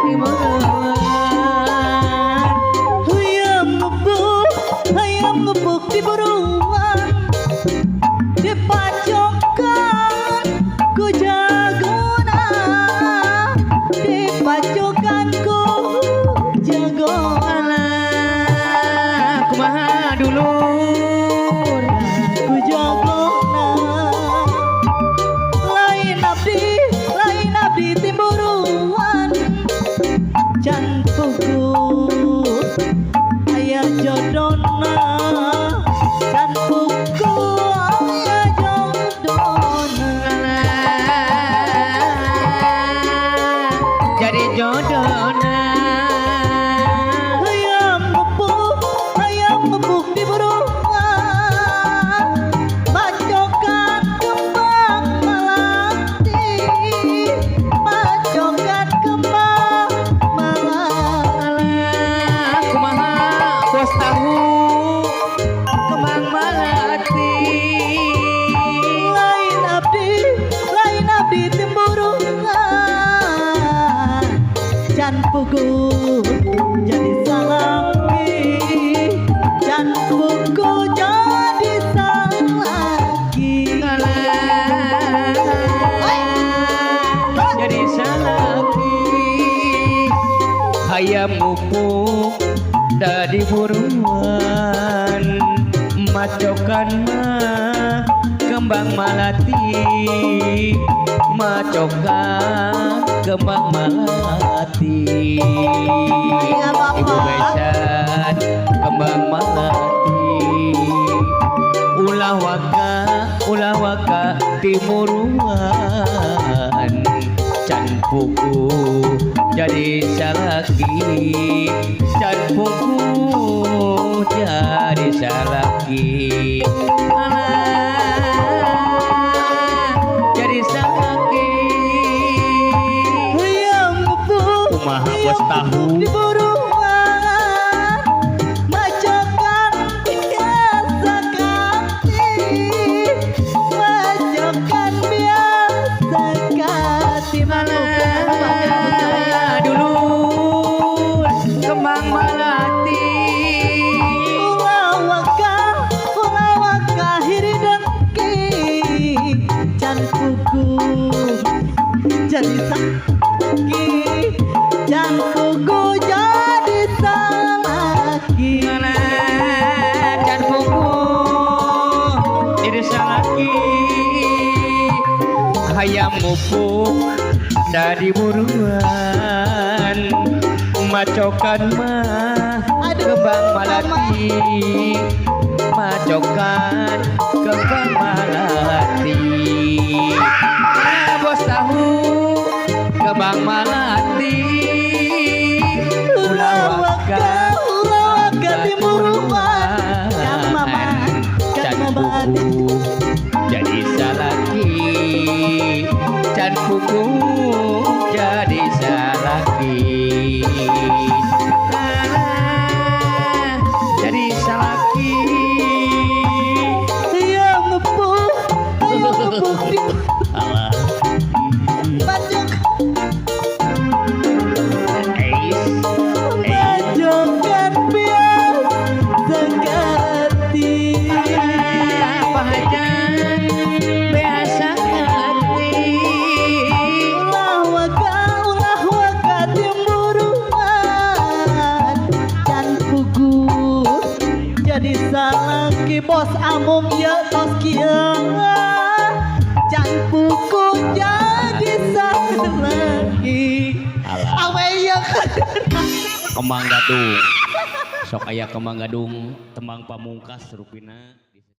Timuruan. Hayam ngupuk, hayam ngupuk di buruan, dipacokan ku jagona, dipacokan ku jagona. Alah, kumaha dulur? Ku jagona. Lain abdi, lain abdi timburuan, can puguh aya jodona, can puguh aya jodona. Alah, jadi jodohna. Hayam ngepuk di buruan, bacokan kembang melati, bacokan kembang melati. Alah, kumaha bos tahu kembang melati? Lain abdi, lain abdi timburuan, can puguh jadi salaki, can puguh jadi salaki. Alah, jadi salaki. Hayam ngupuk dari buruan, macokan mah kembang malati, macokan kembang malati. Iya, Bapak. Ibu besan kembang malati. Ulah waka, ulah waka timuruan, can puguh jadi salaki, can puguh jadi salaki. Alah, jadi salaki. Hayam ngepuk, Kumaha hayam bos tahu? Ngepuk di buruan, macokan biasa kati, macokan biasa kati. Alah, dulur kembang melati. Ulah waka, ulah waka hiri dengki, can puguh jadi salaki, can puguh jadi salaki. Alah, can puguh jadi salaki. Hayam ngupuk dari buruan, macokan mah Aduh, kembang malati, macokan kembang malati. Ah, bos tahu kembang malati. Ulah waka, ulah waka timuruan. Kang Maman, Kang Can Maman. Puguh jadi salaki, can puguh jadi salaki. Alah, jadi salaki. Hayam ngepuk, hayam ngepuk di Alah. Macok, Eis. Macokan biasa kati. Apa aja biasa hati. Ulah waka timburuan, can puguh jadi salaki. Bos amung ya tos kieu, can puguh jadi salaki. Alah. Awe ya. Kembang gadung sok aya kembang gadung tembang pamungkas rupina.